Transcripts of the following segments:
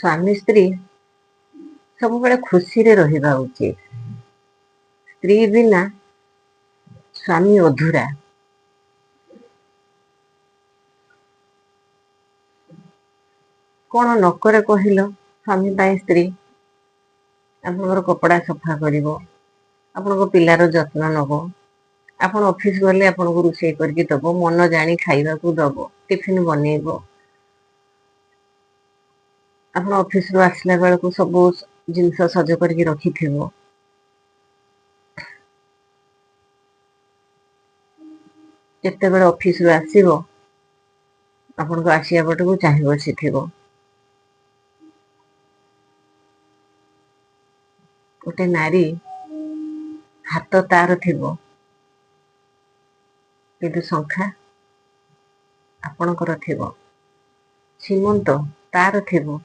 ସ୍ୱାମୀ ସ୍ତ୍ରୀ ସବୁବେଳେ ଖୁସିରେ ରହିବା ଉଚିତ। ସ୍ତ୍ରୀ ବିନା ସ୍ୱାମୀ ଅଧୁରା। କଣ ନକରେ କହିଲ ସ୍ୱାମୀ ପାଇଁ ସ୍ତ୍ରୀ? ଆପଣଙ୍କର କପଡ଼ା ସଫା କରିବ, ଆପଣଙ୍କ ପିଲାର ଯତ୍ନ ନବ, ଆପଣ ଅଫିସ ଗଲେ ଆପଣଙ୍କୁ ରୋଷେଇ କରିକି ଦବ, ମନ ଜାଣି ଖାଇବାକୁ ଦବ, ଟିଫିନ ବନେଇବ। ଆପଣ ଅଫିସରୁ ଆସିଲା ବେଳକୁ ସବୁ ଜିନିଷ ସଜ କରିକି ରଖିଥିବ। ଯେତେବେଳେ ଅଫିସରୁ ଆସିବ ଆପଣଙ୍କ ଆସିବା ପଟକୁ ଚାହିଁ ବସିଥିବ। ଗୋଟେ ନାରୀ ହାତ ତାର ଥିବ, କିନ୍ତୁ ଶଙ୍ଖା ଆପଣଙ୍କର ଥିବ। ସୀମନ୍ତ ତାର ଥିବ,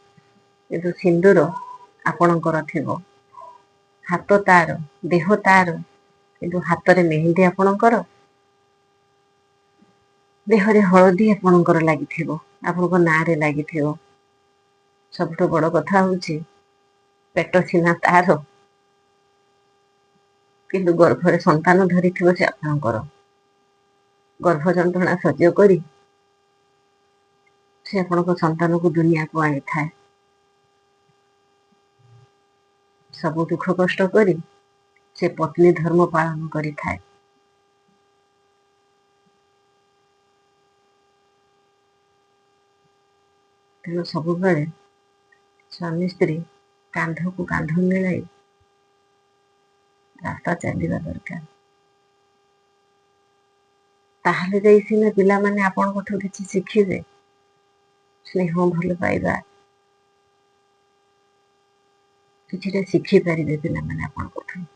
କିନ୍ତୁ ସିନ୍ଦୁର ଆପଣଙ୍କର ଥିବ। ହାତ ତାର, ଦେହ ତାର, କିନ୍ତୁ ହାତରେ ମେହେନ୍ଦୀ ଆପଣଙ୍କର, ଦେହରେ ହଳଦୀ ଆପଣଙ୍କର ଲାଗିଥିବ, ଆପଣଙ୍କ ନାଁରେ ଲାଗିଥିବ। ସବୁଠୁ ବଡ କଥା ହଉଛି ପେଟ ସିନା ତାର, କିନ୍ତୁ ଗର୍ଭରେ ସନ୍ତାନ ଧରିଥିବ ସେ ଆପଣଙ୍କର। ଗର୍ଭ ଯନ୍ତ୍ରଣା ସହ୍ୟ କରି ସେ ଆପଣଙ୍କ ସନ୍ତାନକୁ ଦୁନିଆକୁ ଆଣିଥାଏ। ସବୁ ଦୁଃଖ କଷ୍ଟ କରି ସେ ପତ୍ନୀ ଧର୍ମ ପାଳନ କରିଥାଏ। ତେଣୁ ସବୁବେଳେ ସ୍ୱାମୀ ସ୍ତ୍ରୀ କାନ୍ଧକୁ କାନ୍ଧ ମିଳାଇ ରାସ୍ତା ଚାଲିବା ଦରକାର। ତାହେଲେ ଯାଇ ସିନା ପିଲାମାନେ ଆପଣଙ୍କଠୁ କିଛି ଶିଖିବେ, ସ୍ନେହ ଭଲ ପାଇବା କିଛିଟା ଶିଖିପାରିବେ ପିଲାମାନେ ଆପଣଙ୍କଠୁ।